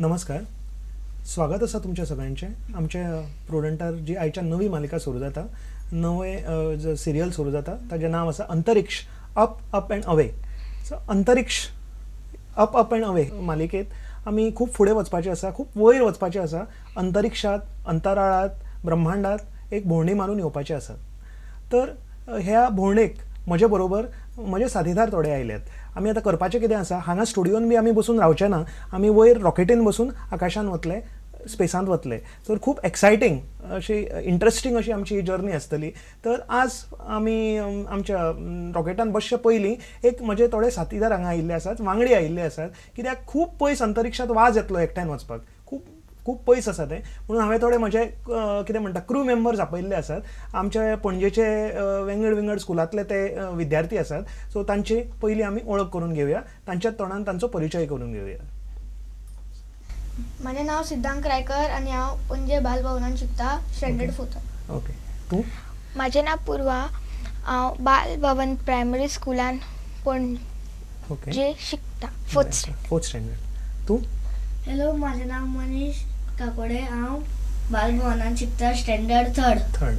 नमस्कार, स्वागत आसा तुमच्या सगळ्यांचें आमच्या प्रुडंटार जी आयच्या नवी मालिका सुरू जाता, नवे सिरियल सुरू जाता, ताजें नांव आसा अंतरिक्ष up up and away. So अंतरिक्ष अप अप अँड अवे मालिकेंत आमी खूब फुडें वचपाचें आसा, खूब वयर वचपाचें आसा, अंतरिक्षांत, अंतराळांत, ब्रह्मांडांत एक भोंवडी मारून येवपाचें आसा. तर ह्या भोंवडेक म्हजे बरोबर म्हजे साथीदार थोडे आयल्यात. आमी आतां करपाचें कितें आसा, हांगा स्टुडियोन बी आमी बसून रावचे ना, आमी वयर रॉकेटीन बसून आकाशान वतले, स्पेसांत वतले. तर खूब एक्सायटींग अशी इंट्रस्टींग अशी आमची जर्नी आसतली. तर आज आमी आमच्या रॉकेटान बसचे पयलीं एक म्हजे थोडे साथीदार हांगा आयिल्ले आसात, वांगडी आयिल्ले आसात, कित्याक खूब पयस अंतरिक्षांत वाज येतलो एकट्यान वचपाक, खूब खूब पयस आसा तें, म्हणून हांवें थोडे म्हजे कितें म्हणटा क्रू मेंबर्स आपयल्ले आसात. आमच्या पणजेचे वेंगड विंगड स्कुलांतले ते विद्यार्थी आसात. सो तांची पयलीं आमी वळख करून घेवया, तांच्या तोंडान तांचो परिचय करून घेवया. म्हजें नांव सिद्धांक रायकर आनी हांव पणजे बालभवनान शिकता, स्टँडर्ड फोर्थ. ओके, तूं? म्हजें नांव पूर्वा, हांव बालभवन प्रायमरी स्कुलान पणजे शिकता, फोर्थ स्टँडर्ड. तूं? हॅलो, म्हजें नांव मनीष काकोडे, हांव बालभवनान शिकता, स्टँडर्ड थर्ड.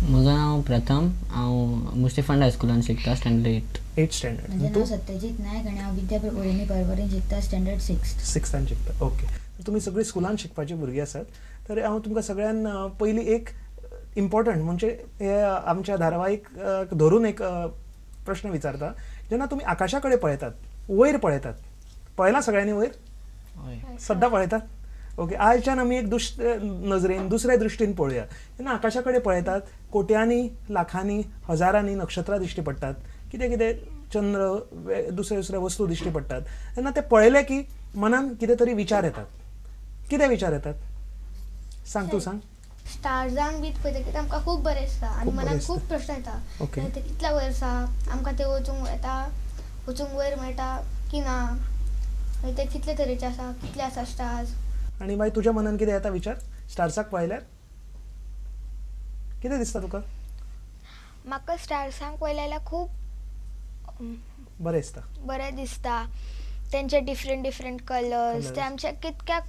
म्हजो नांव प्रथम, हांव मुस्तीफंड हायस्कुलान शिकता, स्टँडर्ड एट स्टँडर्ड. म्हजें नांव सत्यजीत नायक आनी हांव विद्या प्रबोधिनी पर्वरीन शिकता, स्टँडर्ड सिक्स्थ. सिक्स्थान शिकता. ओके, तुमी सगळीं स्कुलान शिकपाची भुरगीं आसात. तर हांव तुमकां सगळ्यान पयलीं एक इम्पॉर्टंट म्हणजे हे आमच्या धारावाहीक धरून एक प्रश्न विचारता. जेन्ना तुमी आकाशा कडेन पळयतात, वयर पळयतात, पळयलां सगळ्यांनी वयर? सद्दां पळयतात? ओके, आयच्यान आमी एक दुसरे नजरेन, दुसऱ्या दृश्टीन पळोवया. जेन्ना आकाशा कडेन पळयतात, कोट्यांनी, लाखांनी, हजारांनी नक्षत्रां दिश्टी पडटात, कितें कितें चंद्र, दुसरे दुसरे वस्तू दिश्टी पडटात. तेन्ना ते पळयले की मनान कितें तरी विचार येतात. कितें विचार येतात सांग, तूं सांग. स्टार्सांक बी पळयतकीर आमकां खूब बरें दिसता आनी मनान खूब प्रश्न येता, ते कितल्या वयर आसा, आमकां ते वचूंक येता, वचूंक वयर मेळटा की ना, मागीर ते कितले तरेचे आसा, कितले आसा स्टार्स. आनी मागीर तुज्या मनान कितें येता विचार स्टार्साक पळयल्यार कितें दिसता तुका? म्हाका स्टार्सांक पळयल्यार खूब बरें दिसता, बरें दिसता. तेंचे डिफरंट डिफरंट कलर्स, ते आमच्या कितक्या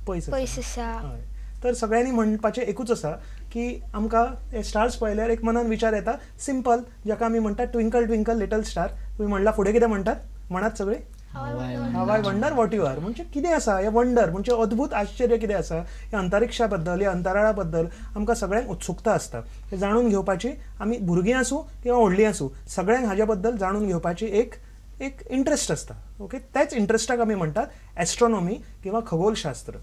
पयस आसा. तर सगळ्यांनी म्हणपाचें एकूच आसा की आमकां हे स्टार्स पळयल्यार एक मनान विचार येता, सिंपल, जाका आमी म्हणटात ट्विंकल ट्विंकल लिटल स्टार. तुमी म्हणला फुडें कितें म्हणटात, म्हणात सगळीं, How I wonder what you are. म्हणजे कितें आसा हें वंडर, म्हणजे अद्भुत आश्चर्य कितें आसा ह्या अंतरिक्षा बद्दल, ह्या अंतराळा बद्दल आमकां सगळ्यांक उत्सुकता आसता. हें जाणून घेवपाची, आमी भुरगीं आसूं किंवा व्हडलीं आसूं, सगळ्यांक हाज्या बद्दल जाणून घेवपाची एक एक इंट्रस्ट आसता. ओके, त्याच इंट्रस्टाक आमी म्हणटात एस्ट्रॉनॉमी किंवा खगोलशास्त्र.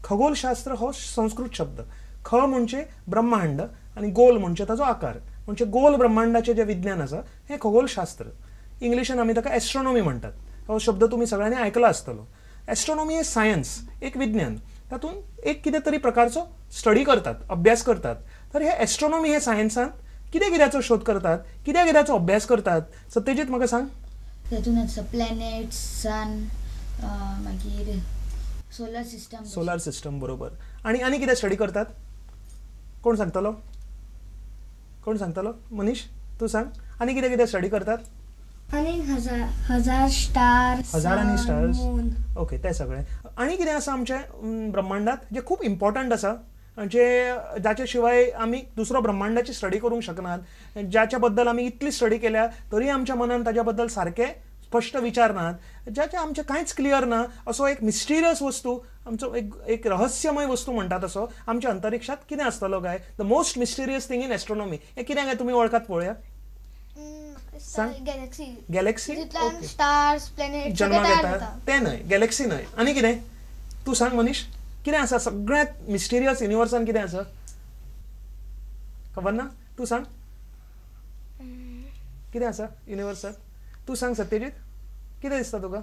खगोलशास्त्र हो संस्कृत शब्द. ख म्हणजे ब्रह्मांड आनी गोल म्हणजे ताजो आकार, म्हणजे गोल ब्रह्मांडाचें जें विज्ञान आसा हें खगोलशास्त्र. इंग्लिशान आमी ताका एस्ट्रॉनॉमी म्हणटात. हो शब्द तुमी सगळ्यांनी आयकला आसतलो. एस्ट्रॉनॉमी हें सायन्स, एक विज्ञान, तातूंत एक कितें तरी प्रकारचो स्टडी करतात, अभ्यास करतात. तर हे एस्ट्रॉनॉमी हे सायन्सांत कितें कित्याचो शोध करतात, कित्या कित्याचो अभ्यास करतात, सत्यजीत म्हाका सांग. तातूंत प्लॅनेट्स, सन, मागीर सोलर सिस्टम. सोलर सिस्टम, बरोबर. आनी आनी कितें स्टडी करतात, कोण सांगतलो? कोण सांगतलो? मनीष, तूं सांग, आनी कितें कितें स्टडी करतात? आनी हजार स्टार्स, हजारांनी स्टार्स, ओके, ते सगळे. आनी कितें आसा आमच्या ब्रह्मांडात जे खूब इम्पॉर्टंट आसा, जे जाचे शिवाय आमी दुसरो ब्रह्मांडाची स्टडी करूंक शकनात, जाच्या बद्दल आमी इतली स्टडी केल्या तरी आमच्या मनान ताज्या बद्दल सारके स्पश्ट विचार नात, जाचे आमचें कांयच क्लियर ना, असो एक मिस्टिरियस वस्तू, आमचो एक एक रहस्यमय वस्तू म्हणटा तसो आमच्या अंतरिक्षात कितें आसतलो काय? The most mysterious thing in astronomy हें कितें काय तुमी वळखात पळोवया. Galaxy, galaxy, stars, planet जन्माक येतात ते न्हय, गॅलेक्सी न्हय. आनी कितें तूं सांग मनीष, कितें आसा सगळ्यांत मिस्टिरियस युनिवर्सान कितें आसा? खबर ना? तूं सांग कितें आसा युनिवर्सान? तूं सांग सत्यजीत, कितें दिसता तुका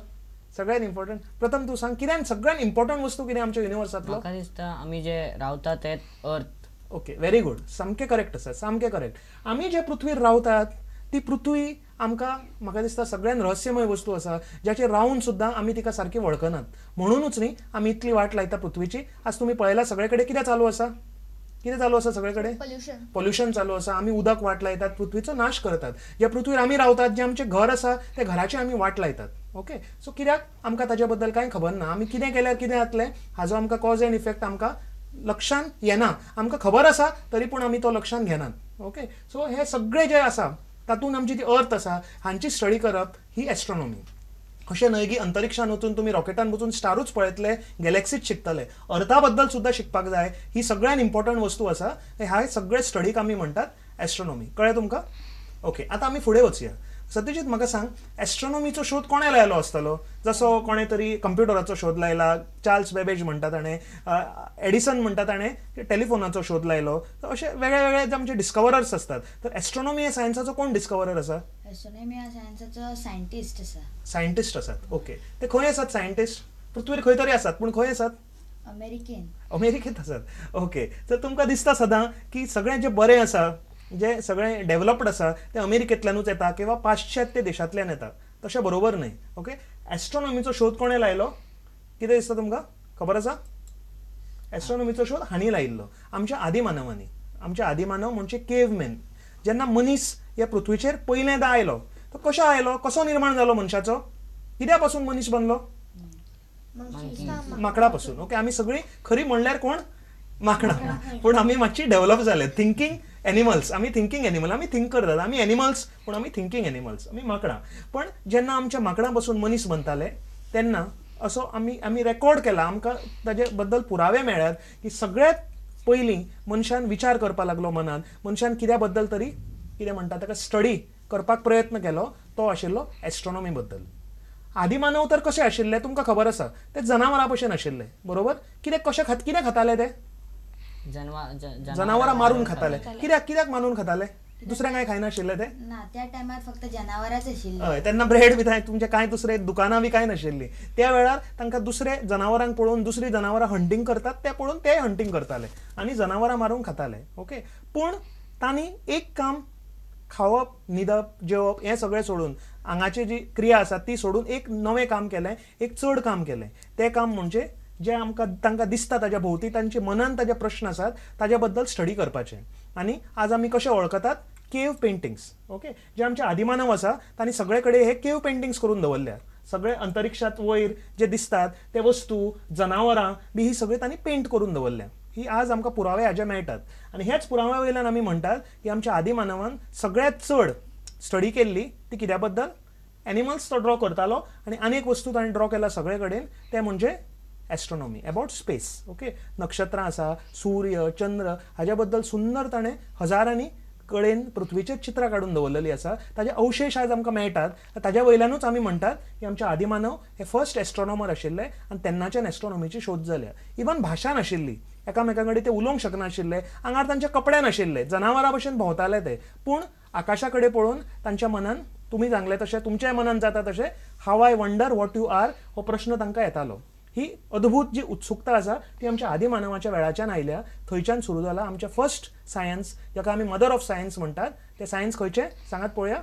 सगळ्यांत इम्पॉर्टंट? प्रथम तूं सांग, कितें सगळ्यांत इम्पॉर्टंट वस्तू कितें आमच्या युनिवर्सांतलो? म्हाका दिसता आमी जे रावता ते अर्थ. ओके, व्हेरी गुड, सामकें करेक्ट आसा, सामकें करेक्ट. आमी जे पृथ्वीर रावतात ती पृथ्वी आमकां, म्हाका दिसता, सगळ्यांत रहस्यमय वस्तू आसा, जाचेर रावून सुद्दां आमी तिका सारकी वळखनात. म्हणुनूच न्ही आमी इतली वाट लायता पृथ्वीची. आज तुमी पळयला सगळे कडेन कितें चालू आसा, कितें चालू आसा सगळे कडेन? पोल्युशन. पोल्युशन चालू आसा. आमी उदक वाट लायतात, पृथ्वीचो नाश करतात. ज्या पृथ्वीर आमी रावतात, जें आमचें घर आसा त्या घराचें आमी वाट लायतात. ओके, सो कित्याक आमकां ताजे बद्दल कांय खबर ना. आमी कितें केल्यार कितें जातलें हाजो आमकां कॉज एंड इफेक्ट आमकां लक्षांत येना. आमकां खबर आसा तरी पूण आमी तो लक्षांत घेनात. ओके, सो हे सगळे जे आसा तातूंत आमची ती अर्थ आसा हांची स्टडी करप ही एस्ट्रॉनॉमी. अशें न्हय की अंतरिक्षान वचून तुमी रॉकेटान वचून स्टारूच पळयतले, गॅलेक्सीच शिकतले. अर्था बद्दल सुद्दां शिकपाक जाय. ही सगळ्यान इम्पॉर्टंट वस्तू आसा. ह्या सगळे स्टडीक आमी म्हणटात एस्ट्रॉनॉमी. कळ्ळें तुमकां? ओके, आतां आमी फुडें वचया. सत्यजीत, म्हाका सांग, एस्ट्रॉनॉमीचो शोध कोणें लायलो आसतलो? जसो कोणें तरी कंप्युटराचो शोध लायला, चार्ल्स बेबेज म्हणटा ताणें, एडिसन म्हणटा ताणें टेलिफोनाचो शोध लायलो. अशे वेगळे वेगळे जे आमचे डिस्कवरर्स आसतात. तर एस्ट्रॉनॉमी ह्या सायन्साचो कोण डिस्कवरर आसा? एस्ट्रॉनॉमी ह्या सायन्साचो सायंटिस्ट आसा. सायंटिस्ट आसात. ओके, ते खंय आसात सायंटिस्ट? पृथ्वीर खंय तरी आसात, पूण खंय आसात? अमेरिकेन. अमेरिकेंत आसात. ओके, तर तुमकां दिसता सदां की सगळें जें बरें आसा, जे सगळें डेव्हलप्ड आसा तें अमेरिकेंतल्यानूच येता किंवा पाश्चात्य देशांतल्यान येता. तशें बरोबर न्हय. ओके, एस्ट्रॉनॉमीचो शोध कोणें लायलो? कितें दिसता तुमकां? खबर आसा? एस्ट्रॉनॉमीचो शोध हांणी लायिल्लो, आमच्या आदिमानवांनी. आमच्या आदिमानव म्हणजे केवमॅन. जेन्ना मनीस ह्या पृथ्वीचेर पयल्यांदा आयलो तो कसो आयलो, कसो निर्माण जालो मनशाचो? कित्या पासून मनीस बनलो? माकडा पासून. ओके, आमी सगळीं खरी म्हणल्यार कोण? माकडां. पूण आमी मातशी डेव्हलप जाले, थिंकींग एनिमल्स. आमी थिंकींग एनिमल, आमी थिंक करतात, आमी एनिमल्स पूण आमी थिंकींग एनिमल्स, आमी माकडां. पण जेन्ना आमच्या माकडां पासून मनीस बनताले तेन्ना असो आमी आमी रेकॉर्ड केला, आमकां ताजे बद्दल पुरावे मेळ्ळ्यात की सगळ्यांत पयलीं मनशान विचार करपाक लागलो मनान, मनशान कित्या बद्दल तरी कितें म्हणटा ताका स्टडी करपाक प्रयत्न केलो, तो आशिल्लो एस्ट्रॉनॉमी बद्दल. आदिमानव तर कशे आशिल्ले तुमकां खबर आसा, ते जनावरां भशेन आशिल्ले, बरोबर? कितें कशें कितें खाताले ते? जनावरां मारून खाताले. कित्याक कित्याक मारून खाताले? दुसरें कांय खायनाशिल्ले ते? ना, त्या टायमार फक्त जनावरांच आशिल्ली. हय, तेन्ना ब्रेड बी तुमचे कांय दुसरे दुकानां बी कांय नाशिल्लीं. त्या वेळार तांकां दुसरे जनावरांक पळोवन, दुसरीं जनावरां हंटींग करतात ते पळोवन ते हंटींग करताले आनी जनावरां मारून खाताले. ओके, पूण तांणी एक काम, खावप, न्हिदप, जेवप हें सगळें सोडून, आंगाची जी क्रिया आसा ती सोडून एक नवें काम केलें, एक चड काम केलें. तें काम म्हणजे जें आमकां तांकां दिसता ताज्या भोंवती, तांच्या मनान ताजे प्रश्न आसात ताज्या बद्दल स्टडी करपाचें. आनी आज आमी कशें वळखतात? Cave paintings. ओके, जे आमचे आदिमानव आसा तांणी सगळे कडेन हे केव पेंटिंग्स करून दवरल्यात. सगळे अंतरिक्षांत वयर जे दिसतात ते वस्तू, जनावरां बी ही सगळी तांणी पेंट करून दवरल्या. ही आज आमकां पुरावे हाजे मेळटात. आनी ह्याच पुराव्या वयल्यान आमी म्हणटात की आमच्या आदिमानवान सगळ्यांत चड स्टडी केल्ली ती कित्या बद्दल? एनिमल्स तो ड्रॉ करतालो आनी आनीक वस्तू ताणें ड्रॉ केला सगळे कडेन, ते म्हणजे एस्ट्रॉनॉमी, अबाउट स्पेस. ओके, नक्षत्रां आसा, सूर्य, चंद्र हाज्या बद्दल सुंदर ताणें हजारांनी कडेन पृथ्वीचेर चित्रां काडून दवरलेलीं आसा. ताजे अवशेश आज आमकां मेळटात. ताज्या वयल्यानूच आमी म्हणटात की आमचे आदिमानव हे फर्स्ट एस्ट्रॉनॉमर आशिल्ले आनी तेन्नाच्यान एस्ट्रॉनॉमीची शोध जाल्या. इवन भाशा नाशिल्ली, एकामेकां कडेन ते उलोवंक शकनाशिल्ले, आंगार तांचे कपडे नाशिल्ले, जनावरां भशेन भोंवताले ते. पूण आकाशा कडेन पळोवन तांच्या मनान, तुमी सांगलें तशें तुमच्याय मनान जाता तशें, how I wonder what you are हो प्रश्न तांकां येतालो. ही अद्भूत जी उत्सुकता आसा ती आमच्या आदिमानवाच्या वेळाच्यान आयल्या, थंयच्यान सुरू जाला आमचें फर्स्ट सायन्स, जाका आमी मदर ऑफ सायन्स म्हणटात. तें सायन्स खंयचें सांगात पळोवया?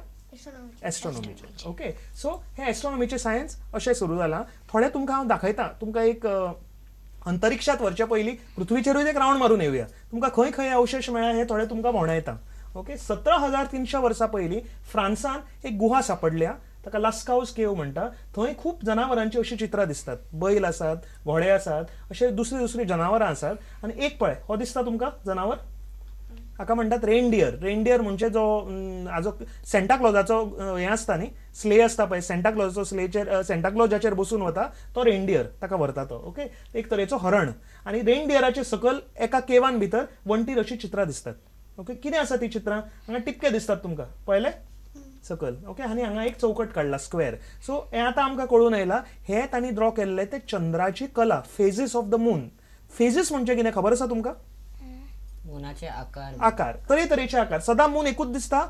एस्ट्रॉनॉमीचें. ओके, सो हें एस्ट्रॉनॉमीचें सायन्स अशें सुरू जालां. थोडें तुमकां हांव दाखयता, तुमकां एक अंतरिक्षांत व्हरचे पयलीं पृथ्वीचेरूय एक रावंड मारून येवया, तुमकां खंय खंय अवशेश मेळ्ळा हें थोडें तुमकां भोंवडायता. ओके, 17,300 वर्सां पयलीं फ्रांसांत एक गुहा सापडल्या, ताका लास्काउस केव म्हणटा. थंय खूब जनावरांची अशीं चित्रां दिसतात, बैल आसात, घोडे आसात, अशे दुसरी दुसरी जनावरां आसात. आनी एक पळय, हो दिसता तुमकां जनावर, हाका म्हणटात रेनडियर. रेनडियर म्हणजे जो हाजो सेंटा क्लॉजाचो हें आसता न्ही, स्ले आसता पळय, सेंटा क्लॉजाचो स्लेचेर सेंटा क्लॉजाचेर बसून वता तो रेनडियर, ताका व्हरता तो. ओके, एक तरेचो हरण. आनी रेनडियराचे सकयल एका केवान भितर वण्टीर अशीं चित्रां दिसतात. ओके, कितें आसा ती चित्रां? हांगा टिपके दिसतात तुमकां, पळयले सकयल. ओके, आनी हांगा एक चौकट काडला, स्क्वेर. सो हें आतां आमकां कळून आयलां, हें तांणी ड्रॉ केल्लें तें चंद्राची कला, phases of the moon. Phases म्हणजे कितें खबर आसा तुमकां? मुनाचे आकार, आकार, तरेतरेचे आकार. सदां मून एकूच दिसता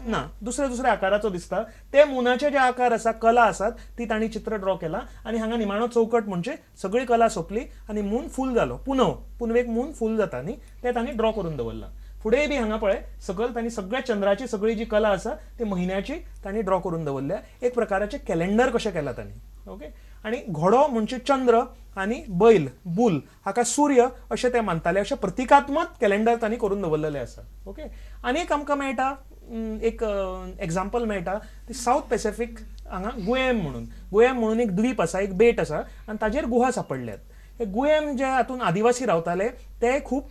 ना, दुसरे दुसरे आकाराचो दिसता. ते मुनाचे जे आकार आसा, कला आसात, ती तांणी चित्र ड्रॉ केला. आनी हांगा निमाणो चौकट म्हणजे सगळी कला सोंपली आनी मून फूल जालो, पुनव, पुनवेक मून फूल जाता न्ही, तें तांणी ड्रॉ करून दवरलां. फुडें बी हांगा पळय सकयल तांणी सगळ्या चंद्राची सगळी जी कला आसा ती म्हयन्याची तांणी ड्रॉ करून दवरल्या. एक प्रकाराचें कॅलेंडर कशें केलां तांणी. ओके, आनी घोडो म्हणजे चंद्र आनी बैल बुल हाका सूर्य अशें ते मानताले. अशें प्रतिकात्मक कॅलेंडर तांणी करून दवरलेलें आसा. ओके, आनी एक आमकां मेळटा एक एग्जाम्पल मेळटा ती सावथ पॅसिफीक हांगा गुएम म्हणून एक द्वीप आसा, एक बेट आसा आनी ताजेर गुहा सापडल्यात. हे गुएम जे हातून आदिवासी रावताले ते खूब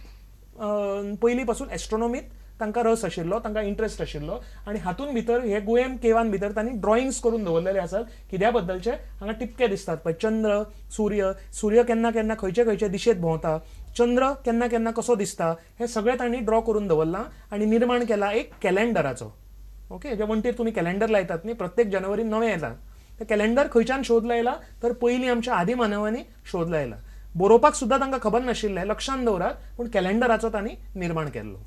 पयलीं पासून एस्ट्रोनॉमीत तांकां रस आशिल्लो, तांकां इंट्रस्ट आशिल्लो आनी हातून भितर हे गुएम केवान भितर तांणी ड्रॉइंग्स करून दवरलेले आसात. कित्या बद्दलचे हांगा टिपके दिसतात पळय, चंद्र सूर्य, सूर्य केन्ना केन्ना खंयचे खंयचे दिशेंत भोंवता, चंद्र केन्ना केन्ना कसो दिसता, हे सगळें तांणी ड्रॉ करून दवरलां आनी निर्माण केला एक कॅलेंडराचो. ओके, जे वण्टीर तुमी कॅलेंडर लायतात न्ही, प्रत्येक जानेवारीन नवें येता, ते कॅलेंडर खंयच्यान शोध लायला तर पयलीं आमच्या आदी मानवांनी शोध लायला. बरोवपाक सुद्दां तांकां खबर नाशिल्लें, लक्षान दवरात, पूण कॅलेंडराचो तांणी निर्माण केल्लो.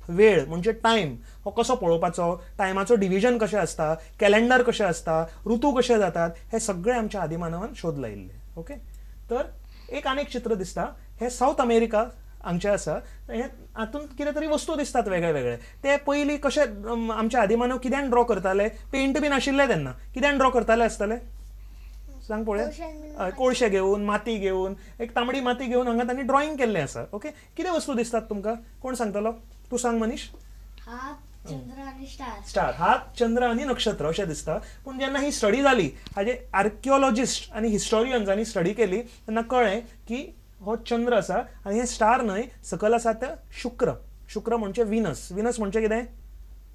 वेळ म्हणजे टायम हो कसो पळोवपाचो, टायमाचो डिविजन कशें आसता, कॅलेंडर कशें आसता, ऋतू कशे जातात, हे सगळे आमच्या आदिमानवान शोध लायिल्ले. ओके, तर एक आनीक चित्र दिसता, हे सावथ अमेरिका हांगचें आसा. हे हातूंत कितें तरी वस्तू दिसतात वेगळे वेगळे. ते पयलीं कशे आमचे आदिमानव कित्यान ड्रॉ करताले, पेंट बी नाशिल्ले तेन्ना, कित्यान ड्रॉ करताले आसतले सांग पळोवया. कोळशे घेवन, माती घेवन, एक तांबडी माती घेवन हांगा तांणी ड्रॉइंग केल्लें आसा. ओके, कितें वस्तू दिसतात तुमकां, कोण सांगतलो? तूं सांग मनीष. हात, चंद्र आनी स्टार. स्टार, हात, चंद्र आनी नक्षत्र अशें दिसता. पूण जेन्ना ही स्टडी जाली, हाजे आर्किओलॉजिस्ट आनी हिस्टोरियन्सांनी स्टडी केली तेन्ना कळ्ळें की हो चंद्र आसा आनी हे स्टार न्हय, सकयल आसा ते शुक्र. शुक्र म्हणजे विनस. विनस म्हणजे कितें?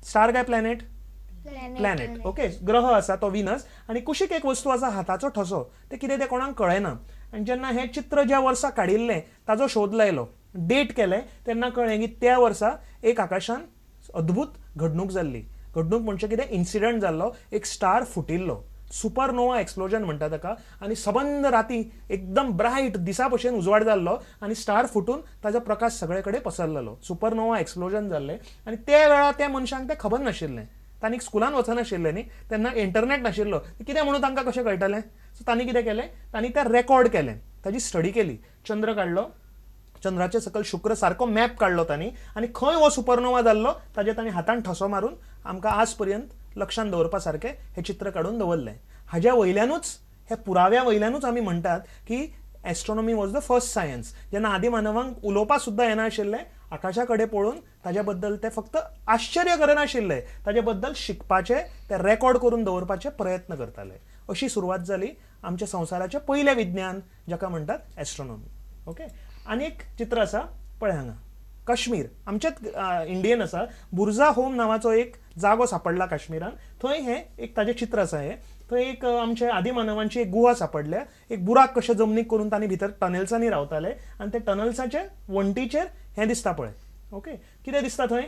स्टार काय प्लॅनेट? प्लॅनेट. ओके, ग्रह आसा तो विनस आनी कुशीक एक वस्तू आसा हाताचो ठसो, ते कितें तें कोणाक कळना. आनी जेन्ना हें चित्र ज्या वर्सा काडिल्लें ताजो शोध लायलो, डेट केलें, तेन्ना कळ्ळें की त्या वर्सा एक आकाशान अद्भुत घडणूक जाल्ली. घडणूक म्हणजे कितें? इन्सिडंट जाल्लो, एक स्टार फुटिल्लो, सुपरनोवा एक्सप्लोजन म्हणटा ताका, आनी सबंद राती एकदम ब्रायट दिसा भशेन उजवाड जाल्लो आनी स्टार फुटून ताजो प्रकाश सगळे कडेन पसरलेलो. सुपरनोवा एक्सप्लोजन जाल्लें आनी त्या वेळार त्या मनशांक तें खबर नाशिल्लें, तांणी स्कुलान वचनाशिल्लें न्ही, तेन्ना इंटरनेट नाशिल्लो, कितें म्हणून तांकां कशें कळटलें? सो तांणी कितें केलें, तांणी तें रेकॉर्ड केलें, ताजी स्टडी केली, चंद्र काडलो, चंद्राचे सकयल शुक्र सारको मॅप काडलो तांणी आनी खंय हो सुपरनोवा जाल्लो ताजे तांणी हातान ठसो मारून आमकां आज पर्यंत लक्षांत दवरपा सारकें हें चित्र काडून दवरलें. हाज्या वयल्यानूच, हे पुराव्या वयल्यानूच आमी म्हणटात की astronomy was the first science. जेन्ना आदी मानवांक उलोवपाक सुद्दां येनाशिल्लें, आकाशा कडेन पळोवन ताज्या बद्दल ते फक्त आश्चर्य करनाशिल्ले, ताजे बद्दल शिकपाचे, ते रेकॉर्ड करून दवरपाचे प्रयत्न करताले. अशी सुरवात जाली आमच्या संवसाराचें पयलें विज्ञान जाका म्हणटात एस्ट्रोनॉमी. ओके, आनी एक चित्र आसा पळय हांगा, काश्मीर, आमच्याच इंडियन आसा, बुर्जा होम नांवाचो एक जागो सापडला काश्मीरान, थंय हें एक ताजें चित्र आसा. हें थंय एक आमच्या आदिमानवांची एक गुहा सापडल्या, एक बुराक कशें जमनीक करून तांणी भितर टनल्सांनी रावताले आनी ते टनल्साचे वण्टीचेर हें दिसता पळय. ओके, कितें दिसता थंय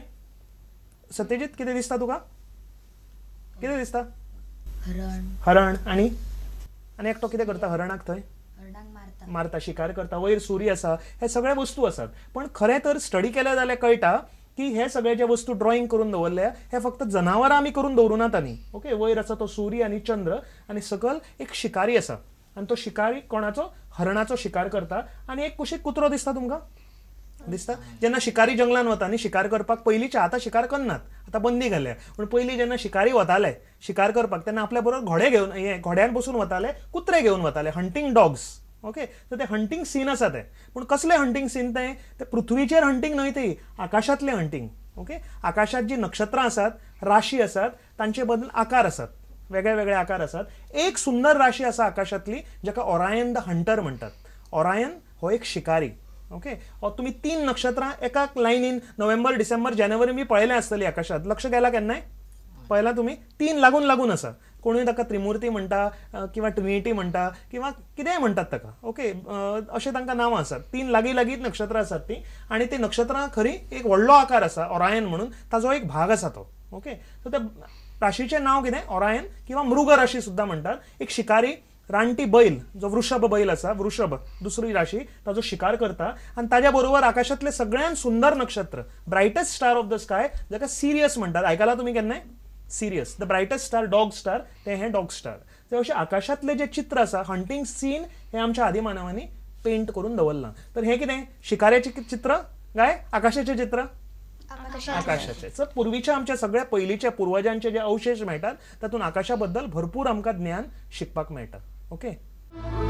सत्यजीत? कितें दिसता तुका? कितें दिसता? हरण. हरण. आनी आनी एकटो कितें करता हरणाक थंय? मारता, शिकार करता, वयर सूर्य आसा, हे सगळे वस्तू आसात. पण खरें तर स्टडी केल्या जाल्यार कळटा की हे सगळे जे वस्तू ड्रॉइंग करून दवरल्या हे फक्त जनावरां आमी करून दवरूना तांणी. ओके, वयर आसा तो सूर्य आनी चंद्र आनी सकयल एक शिकारी आसा आनी तो शिकारी कोणाचो? हरणाचो शिकार करता. आनी एक कुशीक कुत्रो दिसता तुमकां? दिसता. जेन्ना शिकारी जंगलान वता न्ही शिकार करपाक, पयलींच्या, आतां शिकार करनात, आतां बंदी घाल्या, पूण पयलीं जेन्ना शिकारी वताले शिकार करपाक तेन्ना आपल्या बरोबर घोडे घेवन, हे घोड्यान बसून वताले, कुत्रे घेवन वताले, हंटींग डॉग्स. ओके, तर ते हंटींग सीन आसा ते, पूण कसलें हंटींग सीन तें? ते पृथ्वीचेर हंटींग न्हय, ते आकाशांतलें हंटींग. ओके, आकाशांत जी नक्षत्रां आसात, राशी आसात, तांचे बदल आकार आसात, वेगळे वेगळे आकार आसात. एक सुंदर राशी आसा आकाशांतली जाका ओरायन the Hunter म्हणटात. ओरायन हो एक शिकारी. ओके, तुमी 3 नक्षत्रां एका लायनीन नोव्हेंबर, डिसेंबर, जानेवारी बी पळयलें आसतली आकाशांत, लक्ष गेला केन्नाय? पळयला तुमी? 3 लागून लागून आसा. कोणूय ताका त्रिमुर्ती म्हणटा किंवा ट्रिनिटी म्हणटा किंवा कितेंय म्हणटात ताका. ओके, अशें तांकां नांवां आसात. 3 लागीं लागीं नक्षत्रां आसात तीं आनी तीं नक्षत्रां खरी एक व्हडलो आकार आसा ओरायन म्हणून, ताजो एक भाग आसा तो. ओके, सो त्या राशीचें नांव कितें? ओरायन किंवा मृग राशी सुद्दां म्हणटात. एक शिकारी रानटी बैल, जो वृषभ बैल आसा, वृषभ दुसरी राशी, ताजो शिकार करता आनी ताज्या बरोबर आकाशांतलें सगळ्यांत सुंदर नक्षत्र, brightest star of the sky, जाका सिरियस म्हणटात. आयकलां तुमी केन्नाय? Sirius, the brightest star, dog star, तें हें डॉग स्टार. ते अशें आकाशांतलें जें चित्र आसा, हंटींग सीन, हें आमच्या आदिमानवांनी पेंट करून दवरलां. तर हें कितें? शिकाऱ्याचें चित्र काय आकाशाचें चित्र? आकाशाचें. सो पुर्वीच्या आमच्या सगळ्या पयलींच्या पुर्वजांचे जे अवशेश मेळटात तातूंत आकाशा बद्दल भरपूर आमकां ज्ञान शिकपाक मेळटा. ओके. बाय.